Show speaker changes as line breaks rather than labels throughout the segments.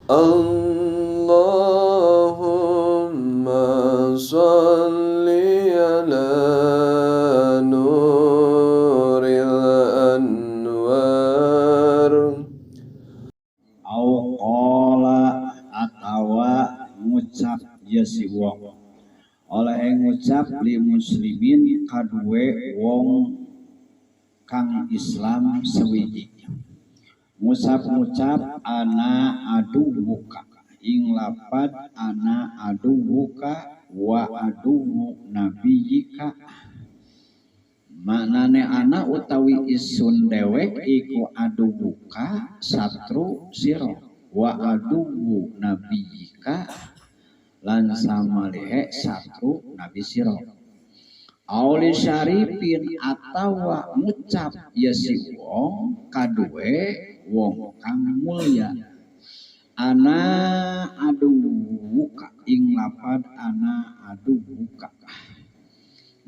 اللهم صل على نور الأنوار.
Au qala atawa ngucap ya si wong oleh ngucap li muslimin kaduwe wong kang Islam sewiji ngucap-ngucap ana aduwuka ing lapad ana aduwuka wa aduwu nabiyika, maknane ana utawi isun dewek iku aduwuka satru sira wa aduwu nabiyika lan samalihe satru nabi sira. Auli syarifin atawa ngucap ya si wong kaduwe wong kang mulya ana aduwuka ing lapad ana aduwuka,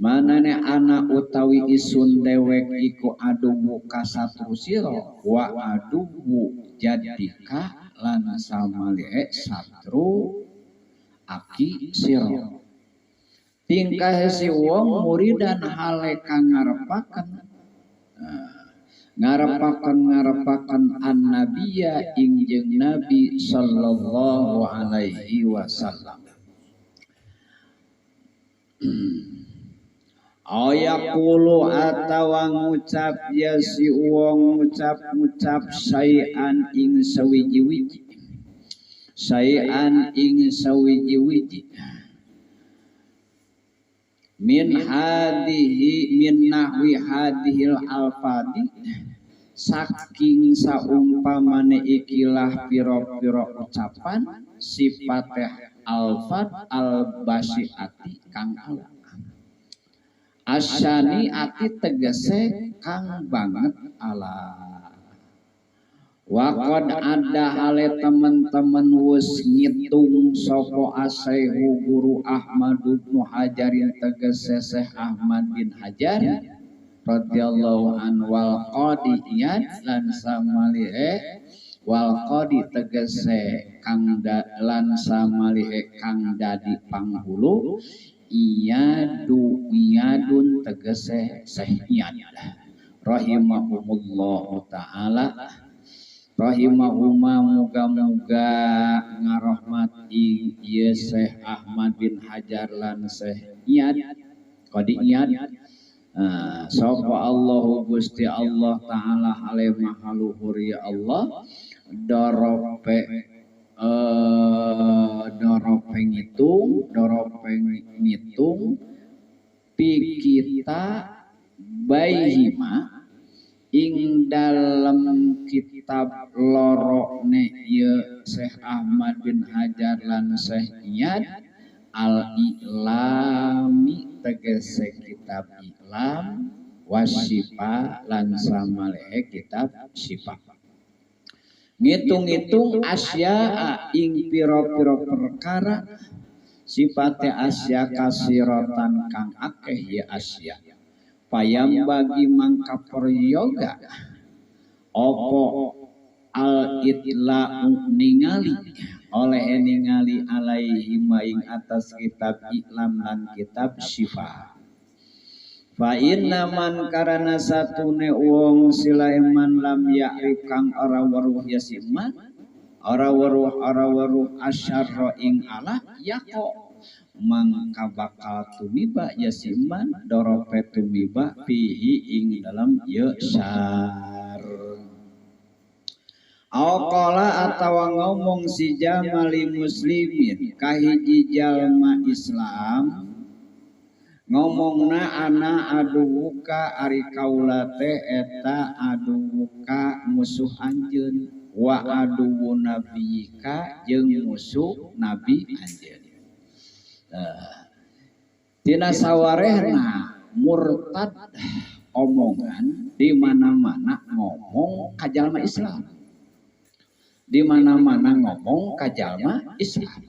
manane ana utawi isun dewek iku aduwuka satru sira wa aduwu jadika lan samalihe satru aki sira. Tingkah si wong muridan hale kang ngarepaken ngarepaken annabiya ing jeung nabi sallallahu alaihi wasallam. Ayaqulu atawa ngucap ya si wong ngucap-ngucap sayan ing sawiji-wiji sayan ing sawiji-wiji min hadihi min nahwi hadihil alfadi saking saumpamane ikilah pira-pira ucapan sipate alfad albasiati kang ala asyani ati tegese kang banget ala. Waqad ada hale teman-teman wus ngitung sapa asaihu guru Ahmad bin Hajarin tegese Syekh Ahmad bin Hajar radhiyallahu an wal qadi iyad lan samalihe wal qadi tegese kang lan samalihe kang dadi panghulu iyadu iyadun tegese Syekh Iyad rahimahumullahu taala rahimahuma muga-muga ngarahmat ing ieu Syekh Ahmad bin Hajar lan Syekh Iyad Qadi Iyad. Sapa Allahu Gusti Allah taala ale maha luhur ya Allah dorope dorope ngitung pi kita baihima ing dalem kitab lorone ieu Syekh Ahmad bin Hajar lan Syekh Iyad al-ilami tegese kitab iklam wasifa lan samalehe kitab sifat ngitung-ngitung asya ing pira-pira perkara sifate asya kasiratan kang akeh ya asya payam bagi mangka peryoga opo al itla'u ningali oleh ningali alaihi maing atas kitab iklam lan kitab syifa. Fa inna man karana satune wong silaiman lam ya'rif kang ora weruh ya siman ora weruh asyarra ing ala yaqo mangka bakal tumiba ya siman dorope tumiba fihi ing dalam ya syar. Aqala atawa ngomong si jamali muslimin kahiji jalma Islam ngomongna ana aduwuka ari kaula teh eta aduwuka musuh anjeun wa aduwu nabiyika jeung musuh nabi anjeun. Tina sawarehna murtad omongan di mana-mana ngomong ka jalma Islam. Di mana-mana ngomong ka jalma Islam.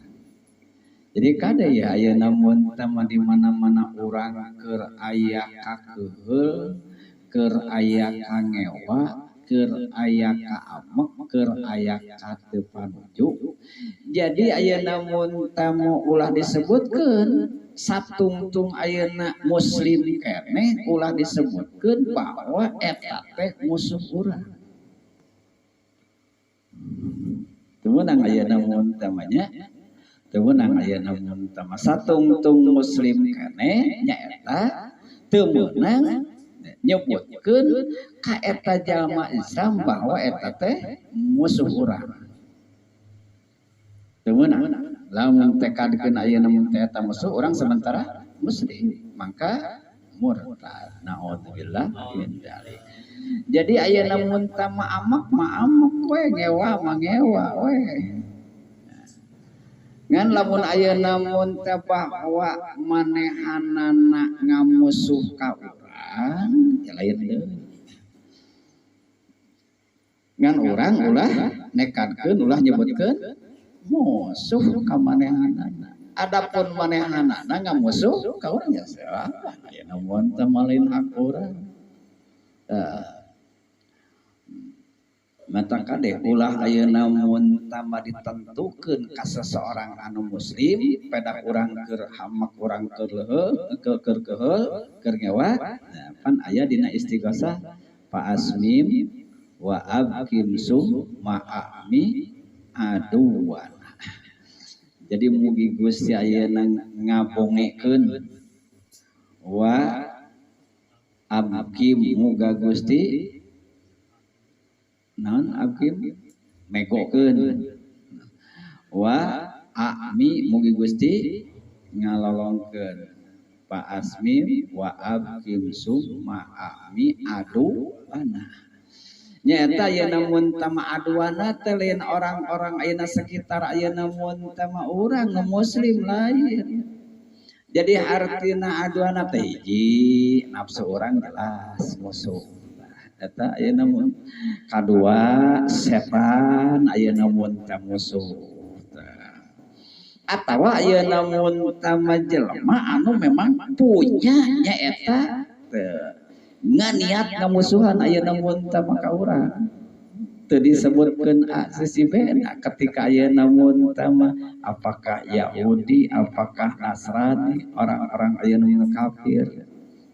Jadi kada ya ayeuna mun teh di mana-mana urang keur aya kakeuheul, keur aya kangewa, keur aya kaamek keur aya ka teu panuju. Jadi ayeuna mun tamu ulah disebutkeun satungtung ayeuna muslim keneh ulah disebutkeun bahwa eta teh musuh urang. Teu meunang ayeuna mun tamanya, teu meunang ayeuna mun tama satungtung muslim keneh nyaeta teu meunang nyebutkeun ka eta jalma Islam bahwa eta teh musuh urang. Teu meunang lamun tekadkeun ayeuna mun teh eta musuh urang sementara muslim, maka murtad. Naudzubillah min dzalik. Jadi ayeuna mun tama amak mah amak we, ngewa mah ngewa we. Ngan lamun ayeuna mun teh bahwa manehanana ngamusuh ka urang ya lain deui. Ngan urang ulah nekadkeun ulah nyebutkeun musuh ka manehanana. Adapun manehanana ngamusuh ka urang ya silakan. Ayeuna mun teh lain hak urang. Mata kade ulah ayeuna mun tama ditentukeun ka seseorang anu muslim pedah urang keur hamak urang keur leuheung keur keheul keur ngewa. Nah, pan aya dina istighosah fa asmim wa abkim ma'ami aduwan. Jadi mugi Gusti ayeuna ngabongekeun wa abkim muga Gusti naon abkim megokeun wa a'mi mugi Gusti ngalolongkeun fa asmim wa abkim summa a'mi aduwana. Nyaeta ayeuna mun tama aduana teh lain orang-orang ayeuna sekitar ayeuna mun tama urang nu muslim lain. Jadi artina aduana teh hiji nafsu urang jelas musuh. Eta ayeuna mun kadua setan ayeuna mun teh musuh. Atawa ayeuna mun tama jelema anu memang punya nyaeta teu nganiat ngamusuhan ayeuna mun tama ka urang. Teu disebutkeun A sisi B ketika ayeuna mun tama apakah Yahudi, apakah Nasrani, orang-orang ayeuna mun kafir.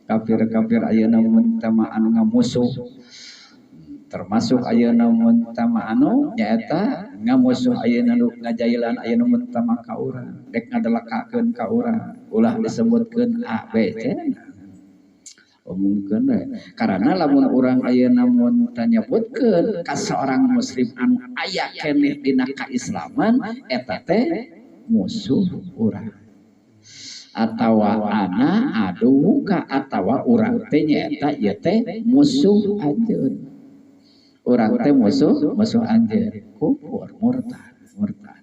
Kafir-kafir ayeuna mun tama anu ngamusuh. Termasuk ayeuna mun tama anu nyaeta ngamusuh ayeuna nu ngajailan ayeuna mun tama ka urang, rek ngadelekakeun ka urang, ulah disebutkeun A B C. Omongkeun we. Karena lamun urang ayeuna mun tanyebutkeun ka seorang muslim anu aya keneh dina kaislaman eta teh musuh urang. Atawa ana aduka atawa urang teh nyaeta ieu teh musuh anjeun. Urang teh musuh anjeun, kufur, murtad, murtad.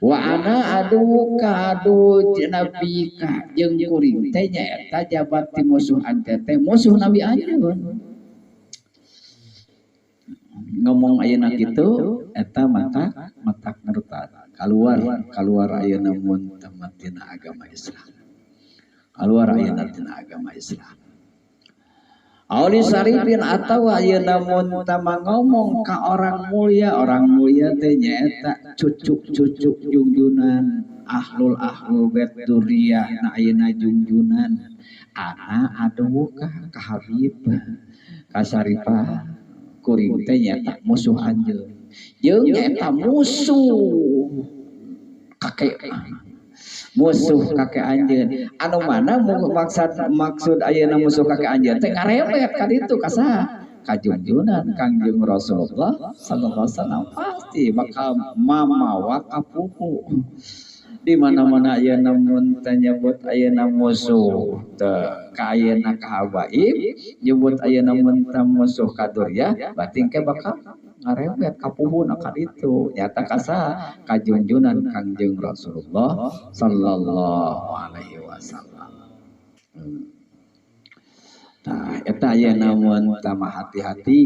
Wa ana aduka adu nabika jeung kuring teh nyaeta jabat ti musuh anjeun teh musuh nabi anjeun. Ngomong ayeuna kitu eta matak murtad. Kaluar ayeuna mun tina agama Islam. Kaluar ayeuna tina agama Islam. Auli sarifin atawa ayeuna mun tama ngomong ka orang mulia teh nyaeta cucuk-cucuk jungjunan, ahlul bait dzurriyyah na ayeuna jungjunan. Ana aduka ka Habib ka Sarifah kuring teh nyaeta musuh anjeun. Jeung nyaeta musuh kakek. Musuh kakek anjeun. Anu mana maksud ayeuna musuh kakek anjeun teh ngarebet ka ditu ka saha? Ka junjunan Kangjeng Rasulullah sallallahu alaihi wasallam pasti bakal mamawa kapupu. Di mana-mana ayeuna mun teh nyebut ayeuna musuh teh ka ayeuna ka habaib, nyebut ayeuna mun teh musuh ka durya, berarti engke bakal ngarebet kapuhuna ka ditu nyata ka saha? Ka junjunan Kangjeng Rasulullah sallallahu alaihi wasallam. Tah eta ayeuna mun tama hati-hati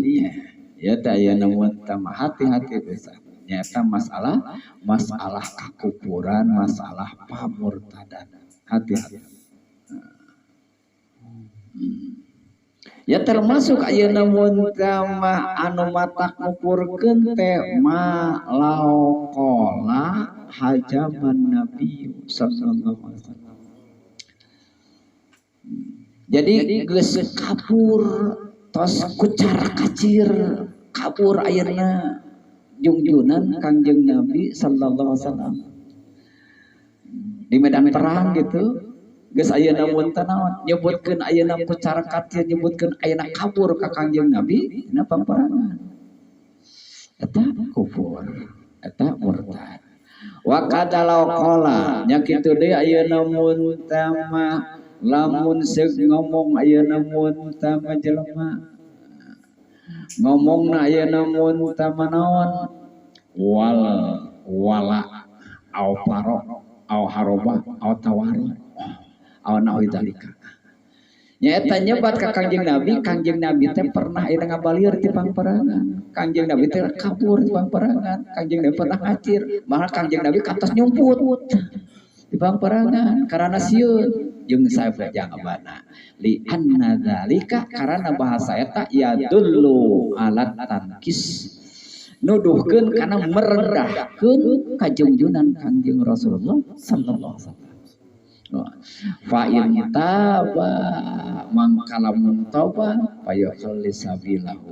ya, eta ayeuna mun tama hati-hati pisan. Nyata masalah kakufuran, masalah pamurtadan. Hati-hati. Ya termasuk ayeuna mun mah anu matak ngupurkeun teh ma lauqala hajaman Nabi sallallahu alaihi wasallam. Jadi geus kabur tos kucar kacir kabur ayeuna jungjunan Kangjeng Nabi sallallahu alaihi wasallam di medan perang gitu. Geus ayeuna mun teh naon nyebutkeun ayeuna kucar kacir nyebutkeun ayeuna kabur ka Kangjeng Nabi dina pamperangan. Eta kufur, eta murtad. Wa kadalau qala nya kitu deui ayeuna mun teh mah lamun seug ngomong ayeuna mun teh mah jelema ngomongna ayeuna mun teh mah naon wal wala au faro au haroba au tawari au nahwi dzalika. Nyaeta nyebat ka Kangjeng Nabi, Kangjeng Nabi teh pernah ayeuna ngabalir ti pangperangan. Kangjeng Nabi teh kabur ti pangperangan, Kangjeng Nabi pernah ngacir, malah Kangjeng Nabi kantos nyumput di pangperangan karena sieun jeung sajabana. Li anna dzalika karena bahasa eta yadullu ala tankis. Nuduhkeun kana merendahkeun kajungjunan Kangjeng Rasulullah sallallahu alaihi wasallam. Fa in taba mangka lamun tauba fayukhli sabilahu.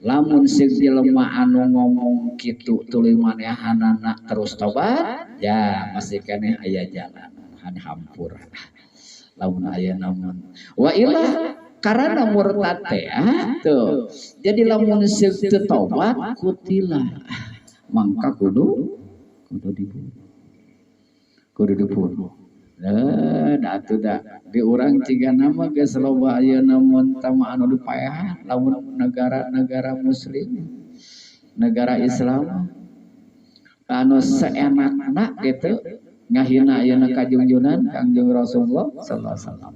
Lamun sing jelema anu ngomong kitu tuluy manehanana terus tobat, ya masih keneh aya jalan han hampura. Lamun aya namun wa ilah karena murtad teh tuh. Jadi lamun sing teu tobat kutila mangka kudu dibunuh. Kudu dibunuh. Nah, atuh da di urang cigana mah geus loba ayeuna mun tama anu dipaehan lamun negara-negara muslim, negara Islam anu seenakna gitu ngahina ayeuna kajungjunan Kangjeng Rasulullah sallallahu alaihi wasallam.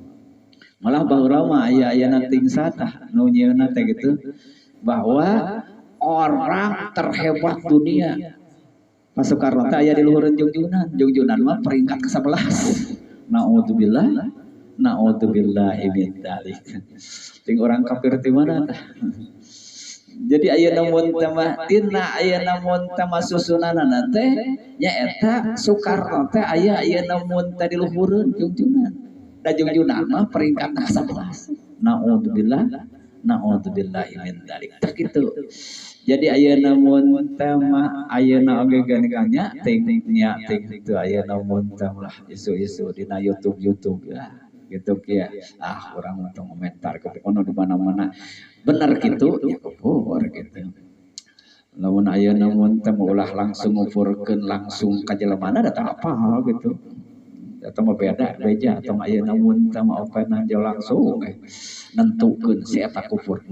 Malah baheula mah aya ayeuna tingsa tah nu nyieunna teh gitu bahwa orang terhebat dunia Pak Soekarno teh aya di luhureun jungjunan, jungjunan mah peringkat ke-11. Naudzubillah, naudzubillahi min dzalik. Ting orang kafir ti mana tah? Jadi ayeuna mun teh mah tina ayeuna mun teh mah susunanana teh nyaeta Soekarno teh aya ayeuna mun teh di luhureun jungjunan. Da jungjunan mah peringkat ke-11. Naudzubillah, naudzubillahi min dzalik. Tah kitu. Jadi ayeuna mun teh mah ayeuna oge geuningannya ting nya ting itu ayeuna mun teh lah isu-isu dina YouTube ya gitu ya. Ah urang mah tong komentar ke pokona di mana-mana. Bener kitu ya kufur gitu. Lamun ayeuna mun teh ulah langsung ngufurkeun langsung ka jelemana da teu apal gitu. Atau mah beda beja atau ayeuna mun teh mah opena langsung nentukeun si eta kufur.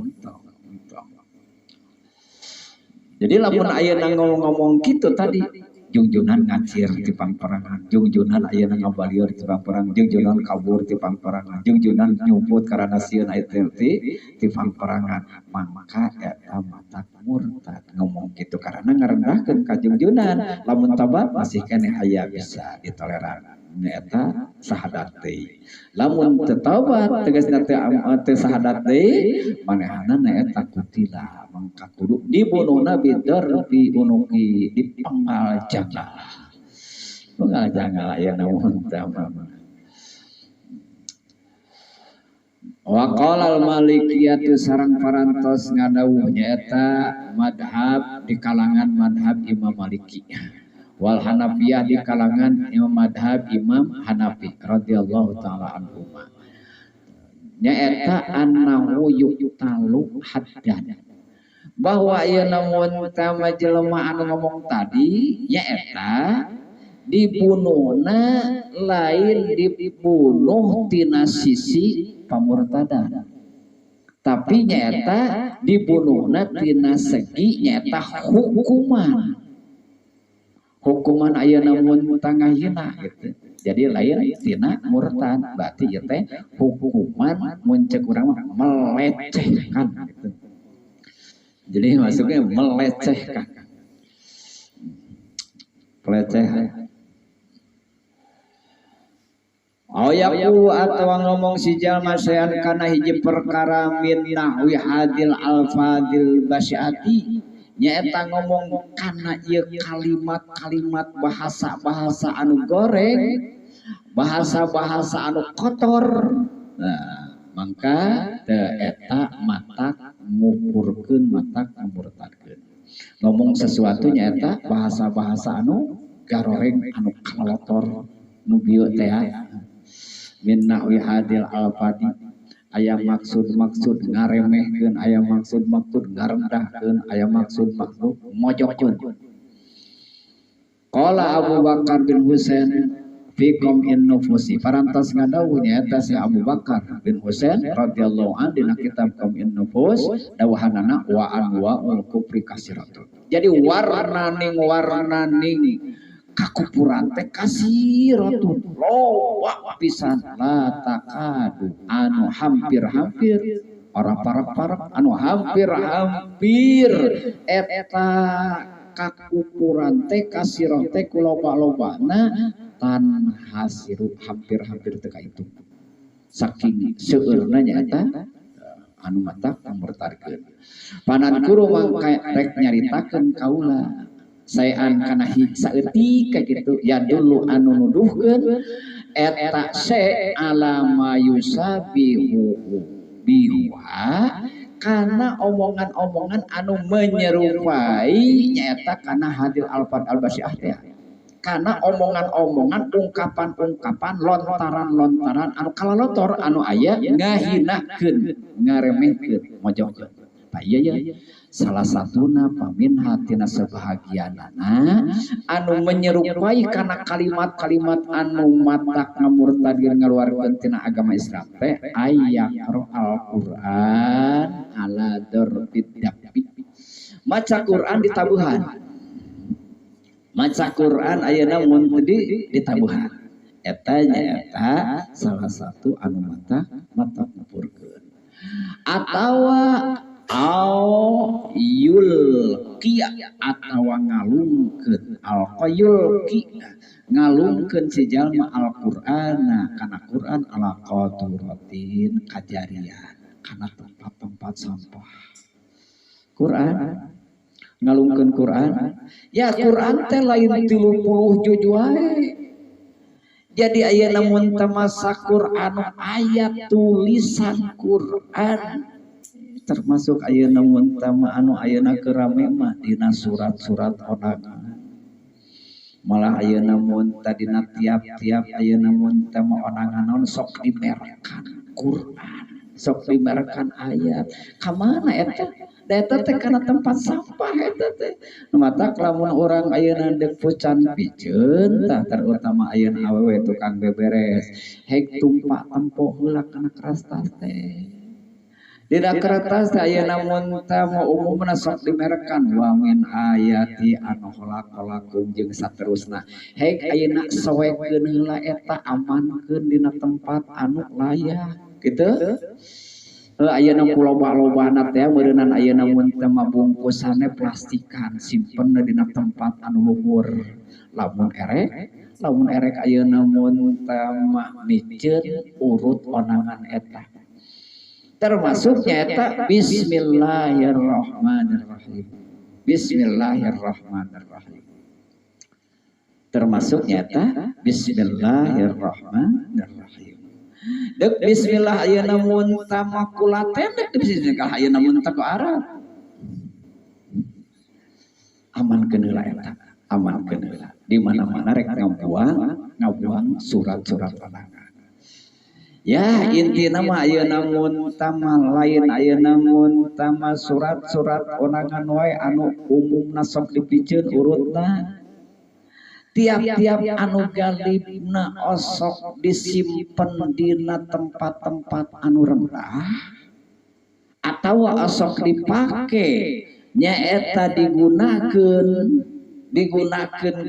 Jadi lamun ayeuna ngomong-ngomong kitu tadi jungjunan ngacir ti pangperangan, jungjunan ayeuna ngabalieur ti pangperangan, jungjunan kabur ti pangperangan, jungjunan nyumput karena sieun aya ti pangperangan, maka eta matak murtad ngomong kitu karena ngarendahkeun ka jungjunan. Lamun tobat masih keneh aya bisa ditoleran. Eta sahadat deui. Lamun teu tobat tegasna teu sahadat deui, manehna eta kutila mangka kudu dibunuhna bidarbi unuki dipenggal janggal. Penggal janggal aya namun teh mah. Wa qala al malikiyatu sareng parantos ngadawuh nyaeta madhab di kalangan madhab Imam Maliki. Wal Hanafiyah di kalangan Imam madhab Imam Hanafi radhiyallahu taala anhuma. Nyaeta annahu yuqtalu haddan. Bahwa ayeuna mun teh jelema anu ngomong tadi nyaeta dibunuhna lain dibunuh tina sisi pamurtadan. Tapi nyaeta dibunuhna tina segi nyaeta hukuman. Hukuman ayeuna mun tangahina gitu. Jadi lain tina murtad, berarti ieu teh hukuman mun ceuk urang mah melecehkan gitu. Jadi maksudnya melecehkan. Pelecehan. Yaqulu atawa ngomong si jalma sayan kana hiji perkara min nahwi hadil alfadil basyati nyaeta ngomong kana ieu kalimat-kalimat bahasa-bahasa anu goreng, bahasa-bahasa anu kotor. Nah, mangka teu eta matak ngupurkeun, matak ngamurtadkeun. Ngomong sesuatu nyaeta bahasa-bahasa anu garoreng, anu kalotor nu bieu teh min nahwi hadil alfadi aya maksud-maksud ngaremehkeun, aya maksud-maksud ngarendahkeun, aya maksud-maksud mojokkeun. Qala Abu Bakar bin Husain fi qam'in nufusi, parantos ngadawuh nyaeta si Abu Bakar bin Husain radhiyallahu an dina kitab Qam'in Nufus dawuhanana wa anwaul kufri kasiratun. Jadi warnaning kakupuran teh kasiratun loba pisan, la takadu anu hampir-hampir ora parek-parek anu hampir-hampir eta kakupuran teh kasirah teh kuloba-lobana tan hasiru hampir-hampir teu kaitu saking seueurna nyaeta anu matak murtadkeun. Panan guru mangka rek nyaritakeun kaula saean kana saeutik ka kitu ya dulu anu nuduhkeun eta se alama yusabihu biha kana omongan-omongan anu menyerupai nyaeta kana hadil alfad albasiah teh, kana omongan-omongan ungkapan-ungkapan lontaran-lontaran anu kalalotor anu aya ngahinakeun, ngaremehkeun, mojokkeun. Pak iya ya, salah satuna paminha tina sebahagianana anu menyerupai kana kalimat-kalimat anu matak ngamurtadkeun ngaluarkeun tina agama Islam teh ayaqra Al-Qur'an ala darbid dabbi. Maca Quran ditabuhan. Maca Quran ayeuna mun teu ditabuhan. Eta nyaeta salah satu anu matak ngupurkeun. Atawa au yulqi atawa ngalungkeun alqayulqi ngalungkeun si jalma Al-Qur'ana kana Qur'an ala qaduratin kajarian kana tempat-tempat sampah. Qur'an ngalungkeun Qur'an ya Qur'an teh lain 30 juz wae. Jadi ayeuna mun teu masa Qur'an aya tulisan Qur'an termasuk ayeuna mun tama anu ayeuna keur rame mah dina surat-surat ondangan. Malah ayeuna mun tadina tiap-tiap ayeuna mun tama ondangan naon sok dimerekan Quran, sok dimerekan ayat. Ka mana eta? Da eta teh kana tempat sampah eta teh. Nu matak lamun urang ayeuna deuk pucan piceun tah terutama ayeuna awewe tukang beberes, hek tumpak tempo heula kana kertas teh. Dina kertas teh ayeuna mun teh umumna sok dimerekan wa min ayati anu khalaqalakum jeung saterusna. Hek ayeuna soekeun heula eta amankeun dina tempat anu layak kitu. Heuh ayeuna kuloba-lobana teh meureunnan ayeuna mun teh mah bungkusanna plastikan simpen dina tempat anu luhur. Lamun erek ayeuna mun teh mah miceun urut onangan eta. Termasuknya eta bismillahirrahmanirrahim. Bismillahirrahmanirrahim. Termasuknya eta bismillahirrahmanirrahim. Deuk bismillah ayeuna mun tama kulaten deuk bismillah ayeuna mun teh ku Arab. Amankeun heula eta, amankeun heula. Di mana-mana rek ngabuang surat-surat ondangan. Ya intina mah ayeuna mun tama lain ayeuna mun tama surat-surat ondangan wae anu umumna sok dipiceun urutna. Tiap-tiap anu galibna osok disimpen dina tempat-tempat anu rendah atawa osok dipake nyaeta digunakeun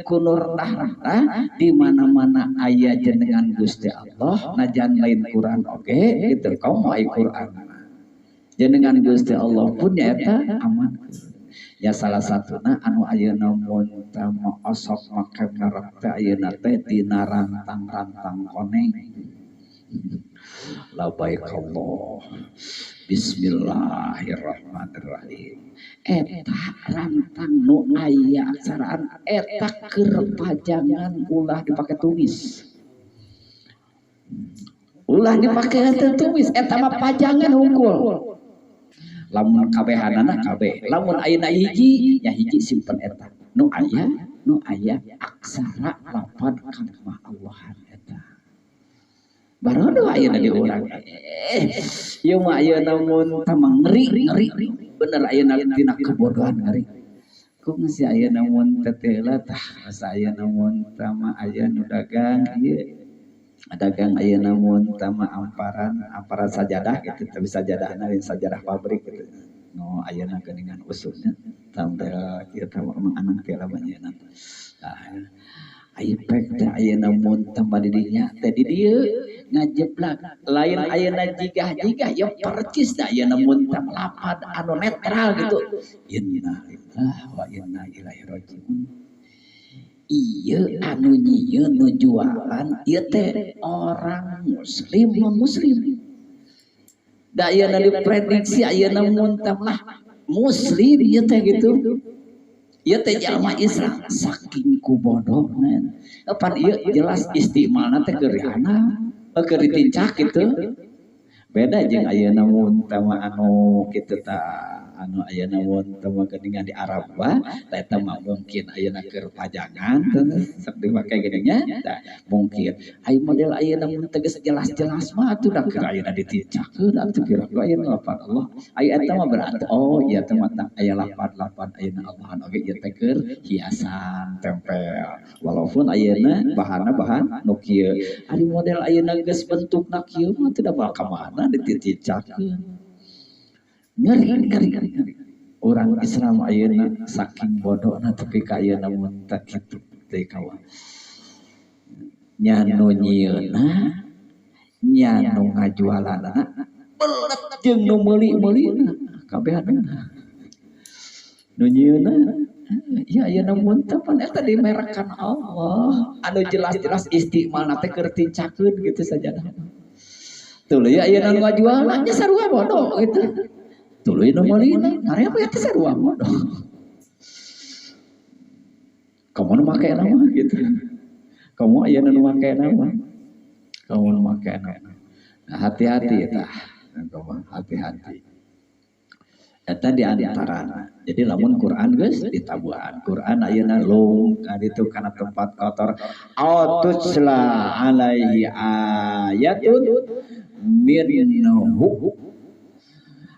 ku nu rendah-rendah di mana-mana aya jenengan Gusti Allah najan lain Quran oge kitu komo ai Quran jenengan Gusti Allah pun nyaeta aman. Ya salah satuna anu ayeuna mun teh osok make merek teh ayeuna teh dina rantang-rantang koneng. Labbaik Allah. Bismillahirrahmanirrahim. Eta rantang nu aya aksaraan eta keur pajangan, ulah dipake tumis. Ulah dipake tumis, eta mah pajangan hungkul. Lamun kabehanana kabeh, lamun ayeuna hiji nya hiji, simpen eta. Nu aya aksara lapad kalimah Allahan eta. Barodo ayeuna di urang. Ieu mah ayeuna mun tamang ngeri ngeri bener ayeuna tina kebodohan ngeri. Kung si ayeuna mun teh tah asa ayeuna mun tama aya nu dagang ieu, dagang ayeuna mun tama amparan amparan sajadah gitu, tapi sajadahna lain sajadah pabrik gitu. No ayeuna geuningan usulnya tampil kieu tah emang anang teh lah banyeuna. Nah, aya pek teh ayeuna mun tama di dinya teh di dieu ngajeblak lain ayeuna jigah-jigah ya percis da ayeuna mun tama lapad anu netral gitu. Inna lillahi wa inna ilaihi rajiun. Iya, anu nyieun, nu jualan ieu teh orang muslim non muslim? Da ayeuna diprediksi ayeuna mun lah muslim ieu teh gitu. Ieu teh jalma Islam saking ku bodohna. Pan ieu jelas istimalna teh keur anak, keur ditincak gitu. Beda jeung ayeuna mun tama anu kitu tah, anu ayeuna mun tama geuningan di Arab mah, eta mah mungkin ayeuna keur pajangan sok dipake geuning nya. Tah mungkin aya model ayeuna mun teu geus jelas-jelas mah atuh da keur ayeuna ditincakeun atuh kira-kira ayeuna lapad Allah. Aya eta mah berarti oh ieu teh mah aya lapad-lapad ayeuna Allahan oge ieu teh keur hiasan tempel. Walaupun ayeuna bahanna bahan nu kieu. Ari model ayeuna geus bentukna kieu mah teu da bakal ka mana ditincakeun. Ngeri ngeri ngeri ngeri. Orang Islam ayeuna saking bodohna tepi ka ayeuna mun teh kitu teh kawan. Nya nu nyieunna, nya nu ngajualanna, belet jeung nu meuli-meulina kabehanana. Nu nyieunna ya ayeuna mun teh pan eta dimerekan Allah anu jelas-jelas istimalna teh keur tincakeun gitu sajadah. Tuluy ayeuna nu ngajualna nya sarua bodoh gitu. Tuluy nu meulina ngarepe eta sarua bodoh. Kamu nu make nama gitu. Kamu ayeuna nu make nama. Kamu nu make nama. Nah, hati-hati tah. Hati-hati. Eta di antarana. Jadi lamun Quran geus ditabuhan. Quran ayeuna lung ka ditu kana tempat kotor. Au tutla alaihi ayatun minhu,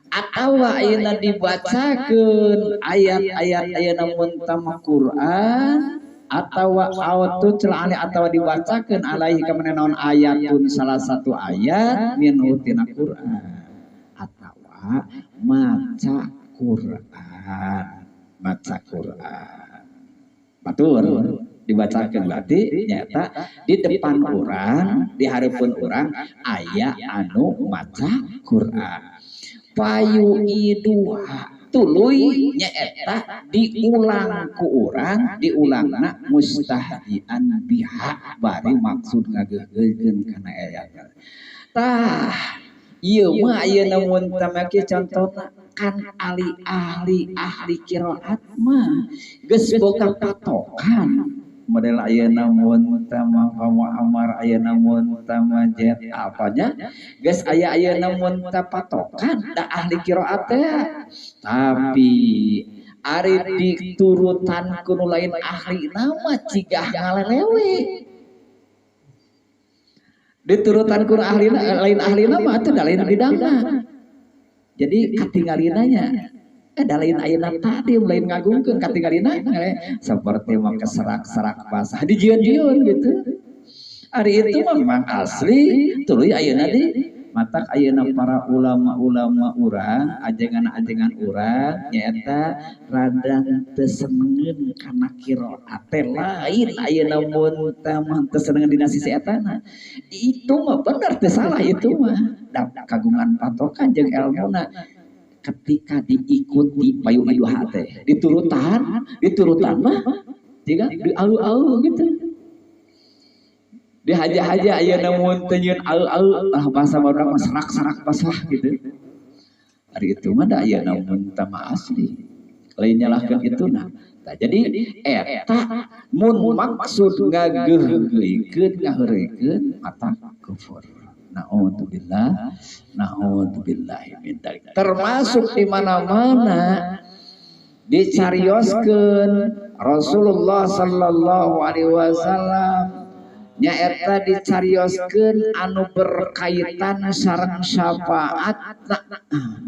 atawa ayeuna dibacakeun ayat-ayat ayeuna mun tama Quran, atawa au tutla alaihi, atawa dibacakeun alaihi ka naon ayatun salah satu ayat minhu tina Quran, atawa maca Quran, maca Quran batur dibacakeun, berarti nyata di depan orang, di hareupeun urang aya anu maca Quran. Fayu'iduha, tuluy nyaeta diulang ku urang, diulangna mustahzian biha, bari maksud ngageuhkeun kana ayat. Tah ieu mah ayeuna mun tamaki contona kan ahli-ahli ahli qiraat mah geus boga patokan. Model ayeuna mun tama Muammar, ayeuna mun tama jet apanya geus aya ayeuna mun patokan da ahli qiraat teh. Tapi ari diturutan ku nu lain ahli nama cigah ngalelewe. Diturutan ku ahli lain ahli nama atuh da lain bidangna, jadi katinggalina nya da lain ayeuna tadi lain ngagungkeun, katinggalina seperti make serak-serak basah dijieun-jieun gitu. Ari itu mah memang asli tuluy ayeuna di matak ayeuna para ulama-ulama urang, ajengan-ajengan urang nyaeta rada teu senengeun kana qiraat teh. Lain ayeuna mun teh mah teu senengeun dina sisi etana, itu mah bener teu salah, itu mah da kagungan patokan jeung elmuna. Ketika diikuti fayu'iduha teh diturutan, diturutan mah jika dialu-alu gitu. Dihaja-haja ayeuna mun teu nyieun au-au ah bahasa barudak mah serak-serak basah gitu. Ari itu mah da ayeuna mun teu mah asli. Lain nyalahkeun itu nah. Tah jadi eta mun maksud ngageuhgeuikeun ngaheureuykeun mata kufur. Na'udzubillah, na'udzubillahi min dzalik. Termasuk di mana-mana dicarioskeun Rasulullah sallallahu alaihi wasallam nyaeta dicarioskeun anu berkaitan sareng syafaatna,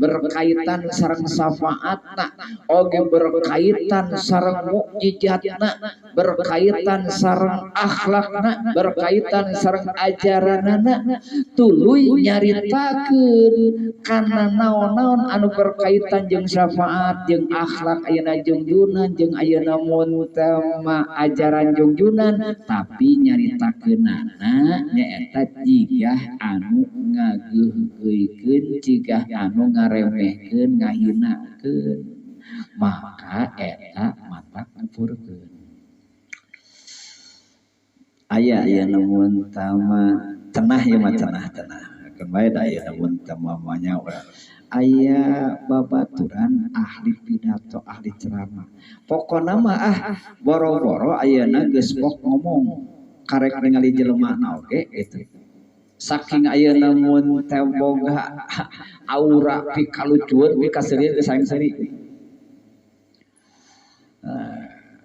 berkaitan sareng syafaatna, oge berkaitan sareng mukjizatna, berkaitan sareng akhlakna, berkaitan sareng ajaranana, tuluy nyaritakeun kana naon-naon anu berkaitan jeung syafaat, jeung akhlak ayeuna jungjunan, jeung ayeuna mun teu mah ajaran jungjunan, tapi nyaritakeun kenana nyaeta jigah anu ngageuhgeuikeun, jigah anu ngaremehkeun, ngahinakeun, maka eta mata kufurkeun. Aya aya namun tama cenah ieu mah cenah cenah keun bae da aya namun tama manya urang. Aya babaturan ahli pidato, ahli ceramah. Pokona mah ah boro-boro ayeuna geus pok ngomong karek ningali jelema na oge gitu. Saking ayeuna mun teh boga aura pikalucueun pikaseurieun geus saing seuri.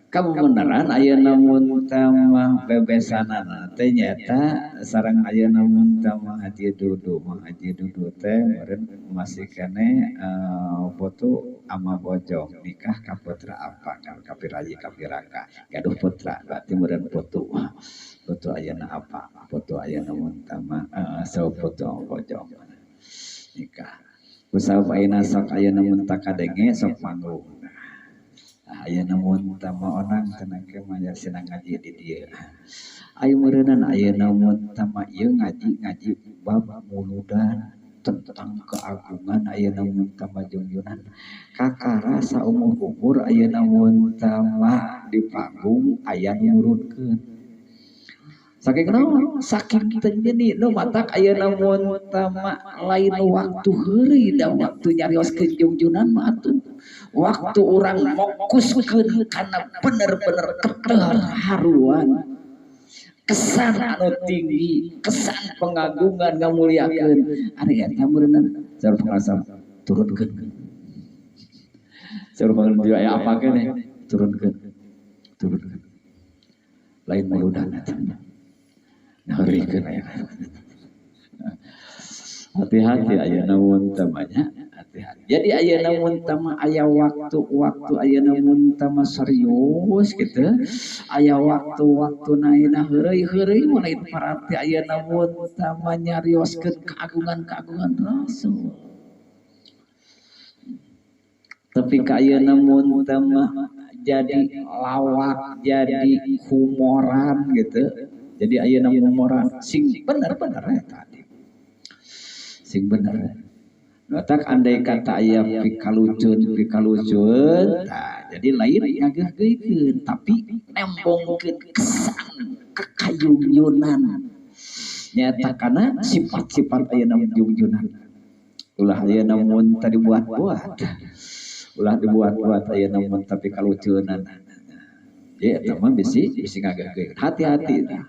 Kabeneran ayeuna mun teh mah bebesanana teh nyaeta sareng ayeuna mun teh mah Haji Dudu, mah Haji Dudu teh meureun masih keneh foto ama bojong nikah ka putra apa ka pirayi ka piraka gaduh putra berarti meureun foto. Foto ayeuna apa? Foto ayeuna mun teh mah saur foto bojong nikah. Kusabab ayeuna sok ayeuna mun teh kadenge sok manggung. Ayeuna mun teh mah onang cenah ke mah cenah ngaji di dieu. Aya meureunan ayeuna mun teh mah ieu ngaji bab muludan tentang keagungan ayeuna mun teh mah jungjunan. Kakara saumur-umur ayeuna mun teh mah di panggung aya nu nurunkeun. Saking naon? Saking teu nyeni nu matak ayeuna mun teh mah lain waktu heureuy da waktu nyarioskeun jungjunan mah atuh. Waktu urang fokuskeun kana bener-bener keterharuan, kesan anu tinggi, kesan pengagungan ngamuliakeun. Ari eta meureunna saur pangarsa turunkeun. Saur pangarsa aya apa keneh? Turunkeun. Turunkeun. Lain muludan eta. Ngaheureuykeun aya. Hati-hati ayeuna mun teh nya. Hati-hati. Jadi ayeuna mun teh mah aya waktu-waktu ayeuna mun teh mah serius gitu. Aya waktu-waktu ayeuna heureuy-heureuy mah lain parati ayeuna mun teh mah nyarioskeun keagungan-keagungan Rasul. Tapi ka ayeuna mun teh mah jadi lawak, jadi humoran gitu. Jadi ayeuna humoran sing bener-bener eta. Sing bener. Batak andai kata aya pikalucun, tah jadi lain ngageuhgeuikeun tapi nembongkeun kesan kekayungyunan. Nyata kana sifat-sifat ayeuna jungjunan. Ulah ayeuna mun tadi dibuat-buat. Ulah dibuat-buat ayeuna mun tapi kalucunan. Jadi eta mah bisi ngageuhgeuikeun. Hati-hati tah.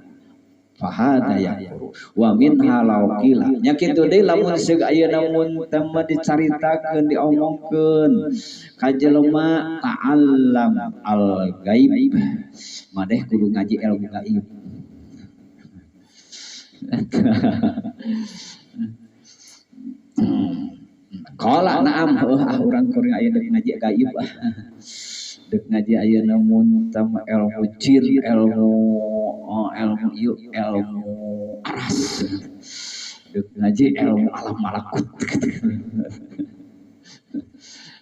Fahada yakfuru wa minha law qila nya kitu deui lamun seug ayeuna mun teh mah dicaritakeun diomongkeun ka jelema ta'allam al gaib maneh kudu ngaji ilmu gaib. Qala na'am heuh ah urang keur aya deuk ngaji gaib ah. Deuk ngaji ayeuna mun teh mah ilmu jin, ilmu ilmu ieu, ilmu aras. Deuk ngaji ilmu alam malakut.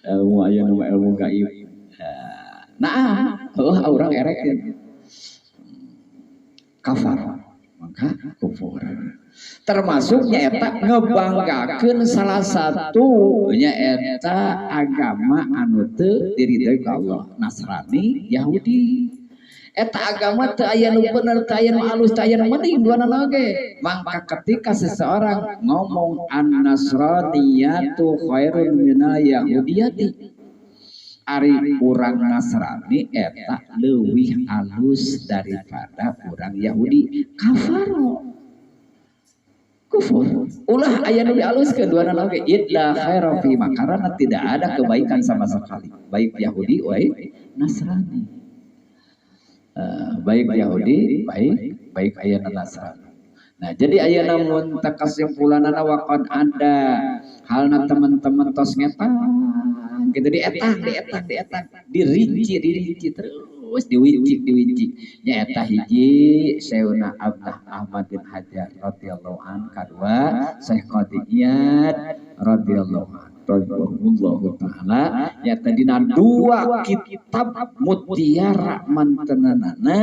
Ilmu ayeuna mah ilmu gaib. Nah, heuh urang erek kafar, maka kufur. Termasuk nyaeta ngebanggakeun salah satu nyaeta agama anu teu diridhoi ku Allah, Nasrani, Yahudi. Eta agama teu aya nu bener, teu aya nu alus, teu aya nu mending duanana oge. Maka ketika seseorang ngomong an-nasraniyatu khairun minal yahudiyati, ari urang Nasrani eta leuwih alus daripada urang Yahudi, kafaro, kufur. Ulah aya nu dialuskeun duanana oge. Illa khaira fi, karena tidak ada kebaikan sama sekali, baik Yahudi baik Nasrani. Baik Yahudi baik baik ayana Nasrani. Nah, jadi ayana mun kesimpulanana waqad ada halna teman-teman tos ngetang gitu, dietang dietang dietang, dirinci dirinci terus, diwincik diwincik nyaeta hiji Syekhuna Abdah Ahmad bin Hajar radhiyallahu an, kadua Syekh Qadhi Iyad radhiyallahu an rahimahullahu taala, nyaeta dina dua kitab mutiara mantenanana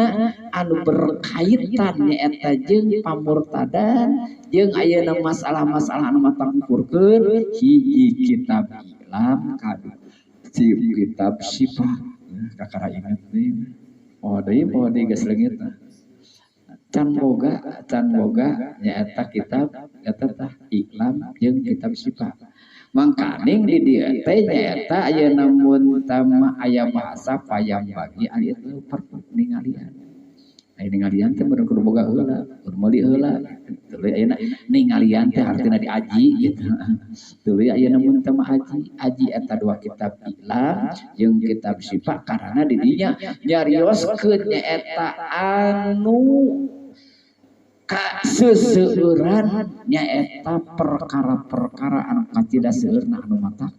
anu berkaitan nyaeta jeung pamurtadan jeung ayeuna masalah-masalah anu matak kufurkeun. Hiji kitab I'lam, kadua kitab Sifat. Kakara inget deui, oh deui, oh deui, geus leungit can boga, can boga nyaeta kitab eta tah I'lam jeung kitab Sifat. Mangkaning di dieu teh nyaeta ayeuna mun tama aya bahasa payang bagi ari itu perlu ningalian. Aya ningalian teh bener kudu boga heula, kudu meuli heula. Tuluy ayeuna ningalian teh hartina diaji gitu. Tuluy ayeuna mun tama aji, aji eta dua kitab I'lam jeung kitab Sifat, karena di dinya nyarioskeun nyaeta anu kaseseueuran nyaeta perkara-perkara anu kacida seueurna anu matak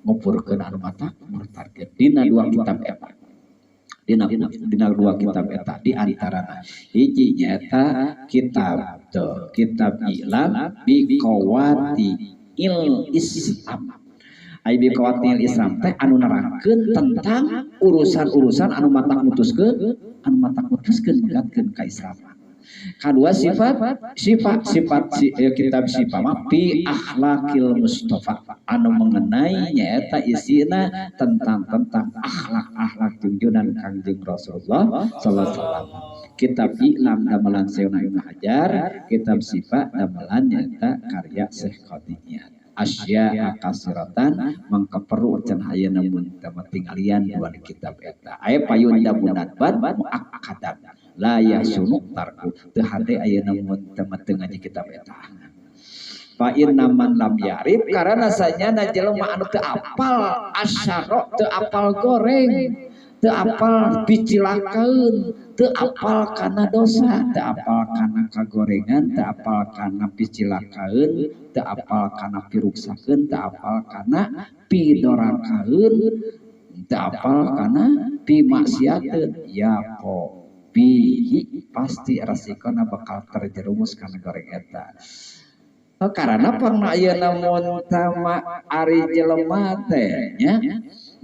ngupurkeun, anu matak murtadkeun dina dua kitab eta. Dina dua kitab eta di antarana hiji nyaeta kitab teu kitab I'lam bi qawati il Islam. Ai bi qawati il Islam teh anu nerangkeun tentang urusan-urusan anu matak mutuskeun, anu matak mutuskeun megatkeun ka Islaman. Kedua sifat sifat sifat si, kitab sifat mah fi akhlakil Mustafa anu mengenai nyaeta isina tentang tentang akhlak-akhlak junjunan Kangjeng Rasulullah sallallahu alaihi wasallam. Kitab I'lam damelan Syekhuna Ibnu Hajar, kitab sifat damelan nyaeta karya Syekh Qadhi Iyad. Asya akasiratan mangka perlu can ayeuna mun tinggalian dua kitab eta. Aya payunda munadban muakkadan la yasunu tarku, teu hade ayeuna mun teu ngaji kitab eta. Fa inna man lam yarif, karena sanyana jelema anu teu apal asyara, teu apal goreng, teu apal picilakaeun, teu apal kana dosa, teu apal kana kagorengan, teu apal kana picilakaeun, teu apal kana piruksakeun, teu apal kana pidorakaeun, teu apal kana pimaksiateun, ya ko bihi pasti rasikona bakal terjerumus kana goreng eta. Oh, karena pangna ayeuna mun tama ari jelema teh nya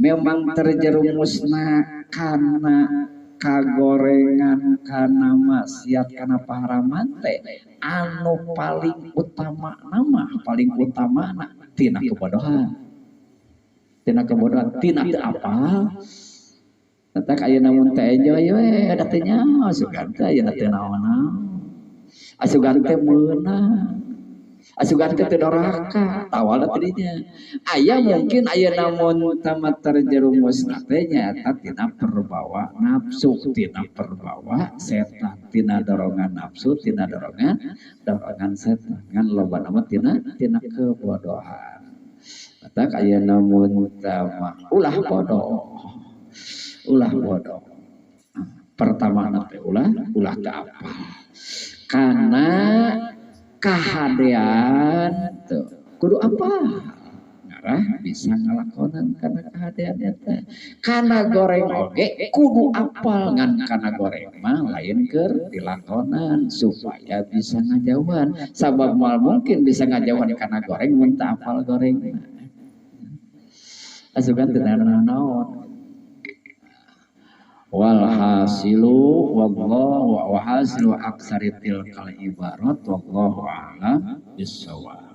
memang terjerumusna kana kagorengan, kana maksiat, kana paharaman teh anu paling utama nama, paling utama tina kebodohan, tina kebodohan, tina teu apal. Tetak ayeuna mun teh enjoy we da teh nya asugan teh ayeuna teh naon-naon, asugan teh meunang, asugan teh teu doraka, tawal teh dinya. Aya mungkin ayeuna mun tamat terjerumus teh nyaeta tina perbawa nafsu, tina perbawa setan, tina dorongan nafsu, tina dorongan dorongan setan, ngan loba nama tina tina kebodohan. Tetak ayeuna mun tama ulah bodoh, ulah bodoh. Pertama teh ulah ulah teu apal kana kahadean tuh kudu apa ngarah bisa ngalakonan kana kahadean eta. Kana goreng oge kudu apal, ngan kana goreng mah lain keur dilakonan supaya bisa ngajauhan, sabab moal mungkin bisa ngajauhan kana goreng mun teu apal goreng. Asukan teu naon. Walhasilu wallahu wa hasilu aksari tilkal ibarat wallahu a'lam bissawab.